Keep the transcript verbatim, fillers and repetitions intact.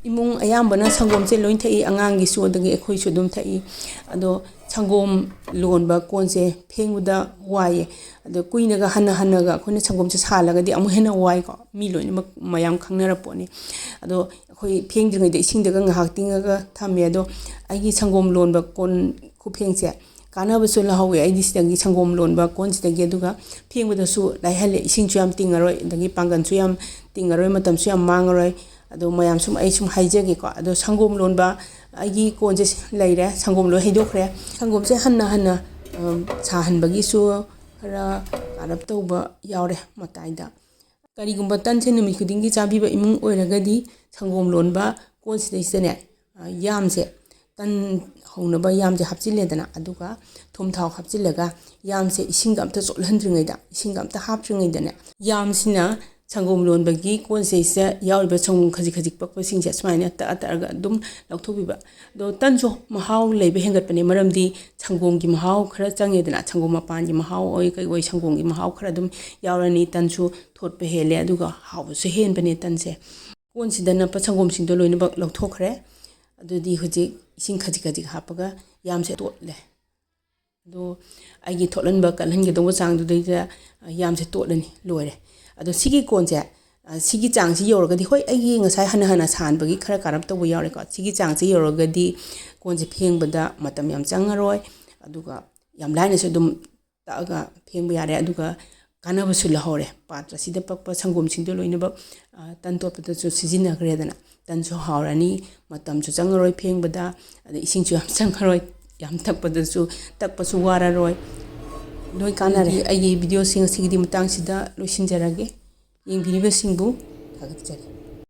ꯏꯃꯨꯡ ꯑꯌꯥꯝꯕꯅ ꯁꯪꯒꯣꯝꯁꯦ ꯂꯣꯏ ꯊꯛꯏ, ꯑꯉꯥꯡꯒꯤꯁꯨ ꯑꯗꯒꯤ ꯑꯩꯈꯣꯏꯁꯨ ꯑꯗꯨꯝ ꯊꯛꯏ꯫ ꯑꯗꯣ ꯁꯪꯒꯣꯝ ꯂꯣꯟꯕ ꯀꯣꯟꯁꯦ ꯐꯦꯡꯕꯗ ꯋꯥꯏꯌꯦ꯫ ꯑꯗꯣ ꯀꯨꯏꯅꯒ ꯍꯟꯅ ꯍꯟꯅꯒ ꯑꯩꯈꯣꯏꯅ ꯁꯪꯒꯣꯝꯁꯦ ꯁꯥꯍꯜꯂꯒꯗꯤ ꯑꯃꯨꯛ ꯍꯦꯟꯅ ꯋꯥꯏꯀꯣ, ꯃꯤ ꯂꯣꯏꯅꯃꯛ ꯃꯌꯥꯝ ꯈꯪꯅꯔ ꯄꯣꯠꯅꯤ꯫ ꯑꯗꯣ ꯑꯩꯈꯣꯏ ꯐꯦꯡꯗ꯭ꯔꯤꯉꯩꯗ ꯏꯁꯤꯡꯗꯒ ꯉꯥꯏꯍꯥꯛ ꯇꯤꯡꯉꯒ ꯊꯝꯃꯦ꯫ ꯑꯗꯣ ꯑꯩꯒꯤ ꯁꯪꯒꯣꯝ ꯂꯣꯟꯕ ꯀꯣꯟ ꯈꯨꯐꯦꯡꯁꯦ ꯀꯥꯟꯅꯕꯁꯨ ꯂꯧꯍꯧꯋꯦ ꯑꯩꯗꯤ ꯁꯤꯗꯒꯤ, ꯁꯪꯒꯣꯝ ꯂꯣꯟꯕ ꯀꯣꯟꯁꯤꯗꯒꯤ꯫ ꯑꯗꯨꯒ ꯐꯦꯡꯕꯗꯁꯨ ꯂꯥꯏꯍꯜꯂꯦ, ꯏꯁꯤꯡꯁꯨ ꯌꯥꯝ ꯇꯤꯡꯉꯔꯣꯏ, ꯑꯗꯒꯤ ꯄꯥꯡꯒꯜꯁꯨ ꯌꯥꯝ ꯇꯤꯡꯉꯔꯣꯏ, ꯃꯇꯝꯁꯨ ꯌꯥꯝ ꯃꯥꯡꯉꯔꯣꯏ꯫ ꯑꯗꯣ ꯃꯌꯥꯝ ꯁꯨꯝ, ꯑꯩ ꯁꯨꯝ ꯍꯥꯏꯖꯒꯦꯀꯣ꯫ ꯑꯗꯣ ꯁꯪꯒꯣꯝ ꯂꯣꯟꯕ ꯑꯩꯒꯤ ꯀꯣꯟꯁꯦ ꯂꯩꯔꯦ, ꯁꯪꯒꯣꯝ ꯂꯣꯏ ꯍꯩꯗꯣꯛꯈ꯭ꯔꯦ꯫ ꯁꯪꯒꯣꯝꯁꯦ ꯍꯟꯅ ꯍꯟꯅ, ꯑ, ꯁꯥꯍꯟꯕꯒꯤꯁꯨ ꯈꯔ ꯀꯥꯔꯞ ꯇꯧꯕ ꯌꯥꯎꯔꯦ ꯃꯇꯥꯏꯗ꯫ ꯀꯔꯤꯒꯨꯝꯕ ꯇꯟꯁꯦ ꯅꯨꯃꯤꯠ ꯈꯨꯗꯤꯡꯒꯤ ꯆꯥꯕꯤꯕ ꯏꯃꯨꯡ ꯑꯣꯏꯔꯒꯗꯤ ꯁꯪꯒꯣꯝ ꯂꯣꯟꯕ ꯀꯣꯟꯁꯤꯗꯩꯁꯤꯗꯅꯦ, ꯑ, ꯌꯥꯝꯁꯦ, ꯇꯟ ꯍꯧꯅꯕ ꯌꯥꯝꯁꯦ ꯍꯥꯞꯆꯤꯜꯂꯦꯗꯅ, ꯑꯗꯨꯒ ꯊꯨꯝ ꯊꯥꯎ ꯍꯥꯞꯆꯤꯜꯂꯒ ꯌꯥꯝꯁꯦ ꯏꯁꯤꯡꯒ ꯑꯝꯇ ꯆꯣꯠꯍꯟꯗ꯭ꯔꯤꯉꯩꯗ, ꯏꯁꯤꯡꯒ ꯑꯝꯇ ꯍꯥꯞꯇ꯭ꯔꯤꯉꯩꯗꯅꯦ, ꯌꯥꯝꯁꯤꯅ ꯁꯪꯒꯣꯝ ꯂꯣꯟꯕꯒꯤ ꯀꯣꯟꯁꯤꯗꯩꯁꯤꯗ ꯌꯥꯎꯔꯤꯕ ꯁꯪꯒꯣꯝ ꯈꯖꯤꯛ ꯈꯖꯤꯛ ꯄꯛꯄꯁꯤꯡꯁꯦ ꯁꯨꯃꯥꯏꯅ ꯇꯛꯑ ꯇꯛꯑꯒ ꯑꯗꯨꯝ ꯂꯧꯊꯣꯛꯄꯤꯕ꯫ ꯑꯗꯣ ꯇꯟꯁꯨ ꯃꯍꯥꯎ ꯂꯩꯕ ꯍꯦꯟꯒꯠꯄꯅꯦ, ꯃꯔꯝꯗꯤ ꯁꯪꯒꯣꯝꯒꯤ ꯃꯍꯥꯎ ꯈꯔ ꯆꯪꯉꯦꯗꯅ, ꯁꯪꯒꯣꯝ ꯃꯄꯥꯟꯒꯤ ꯃꯍꯥꯎ ꯑꯣꯏ ꯀꯩ ꯑꯣꯏ, ꯁꯪꯒꯣꯝꯒꯤ ꯃꯍꯥꯎ ꯈꯔ ꯑꯗꯨꯝ ꯌꯥꯎꯔꯅꯤ꯫ ꯇꯟꯁꯨ ꯊꯣꯠꯄ ꯍꯦꯜꯂꯦ, ꯑꯗꯨꯒ ꯍꯥꯎꯕꯁꯨ ꯍꯦꯟꯕꯅꯦ ꯇꯟꯁꯦ꯫ ꯀꯣꯟꯁꯤꯗ ꯅꯞꯄ ꯁꯪꯒꯣꯝꯁꯤꯡꯗꯣ ꯂꯣꯏꯅꯃꯛ ꯂꯧꯊꯣꯛꯈ꯭ꯔꯦ꯫ ꯑꯗꯨꯗꯤ ꯍꯧꯖꯤꯛ ꯏꯁꯤꯡ ꯈꯖꯤꯛ ꯈꯖꯤꯛ ꯍꯥꯞꯄꯒ ꯌꯥꯝꯁꯦ ꯇꯣꯠꯂꯦ꯫ ꯑꯗꯣ ꯑꯩꯒꯤ ꯊꯣꯠꯍꯟꯕ ꯀꯜꯍꯟꯒꯗꯧꯕ ꯆꯥꯡꯗꯨꯗꯩꯗ ꯌꯥꯝꯁꯦ ꯇꯣꯠꯂꯅꯤ, ꯂꯣꯏꯔꯦ꯫ ꯑꯗꯣ ꯁꯤꯒꯤ ꯀꯣꯟꯁꯦ, ꯑ, ꯁꯤꯒꯤ ꯆꯥꯡꯁꯤ ꯌꯧꯔꯒꯗꯤ, ꯍꯣꯏ, ꯑꯩꯒꯤ ꯉꯁꯥꯏ ꯍꯟꯅ ꯍꯟꯅ ꯁꯥꯍꯟꯕꯒꯤ ꯈꯔ ꯀꯥꯔꯞ ꯇꯧꯕ ꯌꯥꯎꯔꯦꯀꯣ꯫ ꯁꯤꯒꯤ ꯆꯥꯡꯁꯤ ꯌꯧꯔꯒꯗꯤ ꯀꯣꯟꯁꯦ ꯐꯦꯡꯕꯗ ꯃꯇꯝ ꯌꯥꯝ ꯆꯪꯉꯔꯣꯏ, ꯑꯗꯨꯒ ꯌꯥꯝ ꯂꯥꯏꯅꯁꯨ ꯑꯗꯨꯝ ꯇꯛꯑꯒ ꯐꯦꯡꯕ ꯌꯥꯔꯦ꯫ ꯑꯗꯨꯒ ꯀꯥꯟꯅꯕꯁꯨ ꯂꯧꯍꯧꯔꯦ꯫ ꯄꯥꯇ꯭ꯔꯁꯤꯗ ꯄꯛꯄ ꯁꯪꯒꯣꯝꯁꯤꯡꯗꯣ ꯂꯣꯏꯅꯃꯛ, ꯑ, ꯇꯟ ꯇꯣꯠꯄꯗꯁꯨ ꯁꯤꯖꯤꯟꯅꯈ꯭ꯔꯦꯗꯅ꯫ ꯇꯟꯁꯨ ꯍꯥꯎꯔꯅꯤ, ꯃꯇꯝꯁꯨ ꯆꯪꯉꯔꯣꯏ ꯐꯦꯡꯕꯗ, ꯑꯗꯩ ꯏꯁꯤꯡꯁꯨ ꯌꯥꯝ ꯆꯪꯉꯔꯣꯏ, ꯌꯥꯝ ꯊꯛꯄꯗꯁꯨ, ꯇꯛꯄꯁꯨ ꯋꯥꯔꯔꯣꯏ꯫ ꯂꯣꯏ ꯀꯥꯟꯅꯔꯦ꯫ ꯑꯗꯨꯗꯤ ꯑꯩꯒꯤ ꯚꯤꯗꯤꯑꯣꯁꯤꯡ ꯑꯁꯤꯒꯤꯗꯤ ꯃꯇꯥꯡꯁꯤꯗ ꯂꯣꯏꯁꯤꯟꯖꯔꯒꯦ꯫ ꯌꯦꯡꯕꯤꯔꯤꯕꯁꯤꯡꯕꯨ ꯊꯥꯒꯠꯆꯔꯤ꯫